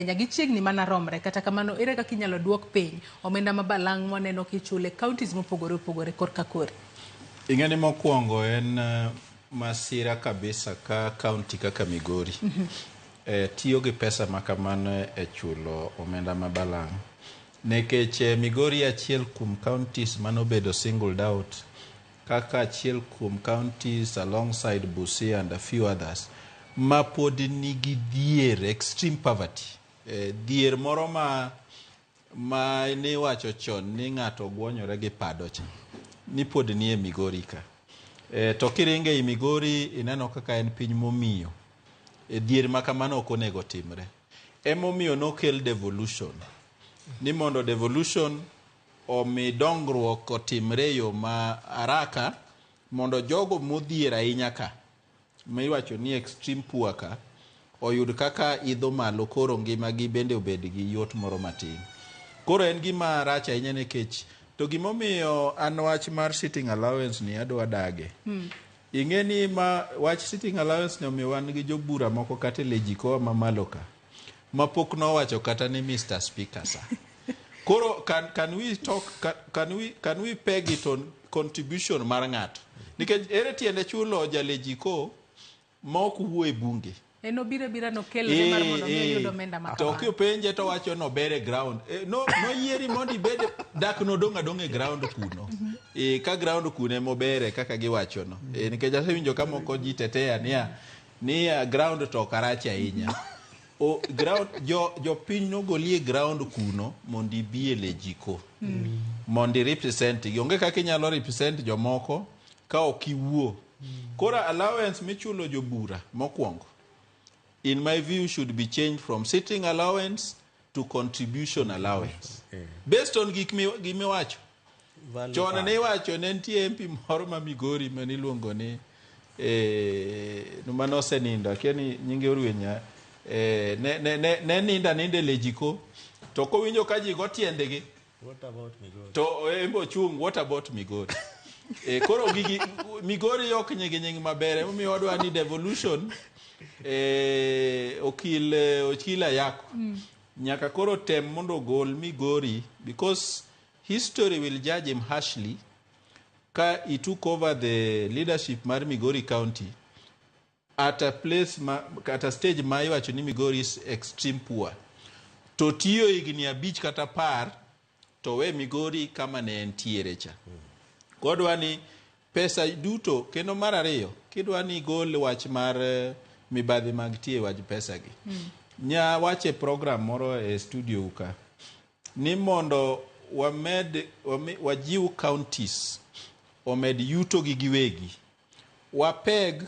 Kenya gichiegni mana romre. Kata kamano, ere kaka inyalo duok piny omenda ma balang' mwaneno kichule counties mopogore opogore korka kori? Ing'e ni mokwongo en masira kabisa ka county kaka Migori tiyo gi pesa ma kamano e chulo omenda ma balang', nikech Migori achiel kuom counties manobedo singled out kaka achiel kuom counties alongside Busia and a few others ma pod nigi dhier, extreme poverty, dhier moro ma niwacho chon ni ng'ato gwonyore gi pado cha ni pod nie Migori ka. To kiringo ei Migori ineno kaka en piny momiyo dhier ma kamano ok onego timre. Emomiyo nokel devolution ni mondo devolution omi dongruok otimre e yo ma haraka, mondo jogo modhier ahinya ka miwacho ni extreme poor ka oyud kaka idho malo, koro ngima gi bende obed gi yot moro matin. Koro en gima rach ahinya, nikech to gimomiyo an wach mar sitting allowance ni adwa dage. Ing'e ni ma wach sitting allowance ni omiyo wan gi jobura moko kata e LegCo mamalo ka ma pok nowacho kata ni "Mr. Speaker, sir". Koro can we talk can we peg it on contribution mar ng'ato? Nikech ere tiende chulo ja LegCo ma ok wuo e bunge? En obiro abira nokelre mar mondo mi oyud omenda ma To kamano. Kipenje to wacho nober e ground. No noyieri mondo ibed dak nodong' adong' e ground kuno. Ka ground kuno emobere kaka giwacho no. Nikech asewinjo ka moko ji tetea niya ground to ok arach ahinya. O, ground jo jopiny nogoli e ground kuno mondo ibi e LegCo. Mondo i represent gi. Onge kaka inyalo represent jomoko ka ok iwuo. Koro allowance michulo jobura mokwongo, in my view, should be changed from sitting allowance to contribution allowance based on gik gimiwacho Value chon. add. Ne iwacho ne nitie MP moro ma Migori maniluongo ni manosenindo, akia ni nyinge orwenya, ne nindo aninda e LegCo to kowinjo ka ji go tiendgi. What about Migori? To en be ochung', "What about Migori?" Koro gigi Migori ok nigi nying maber, emomiyo wadwa ni devolution. Okil Ayako nyaka koro tem mondo ogol Migori, because history will judge him harshly ka he took over the leadership mar Migori County at a place ma, at a stage ma iwacho ni Migori is extreme poor, to tiyo higni 5 kata 10 to we Migori kama ne entiere cha. Kodwa ni pesa duto kendo mar ariyo, kidwa ni igol wach mar mibadhi mag tiyo e wach pesa gi. Nya wache program moro e studio ka ni mondo wamed wajiw counties omed yuto gi giwegi wapeg.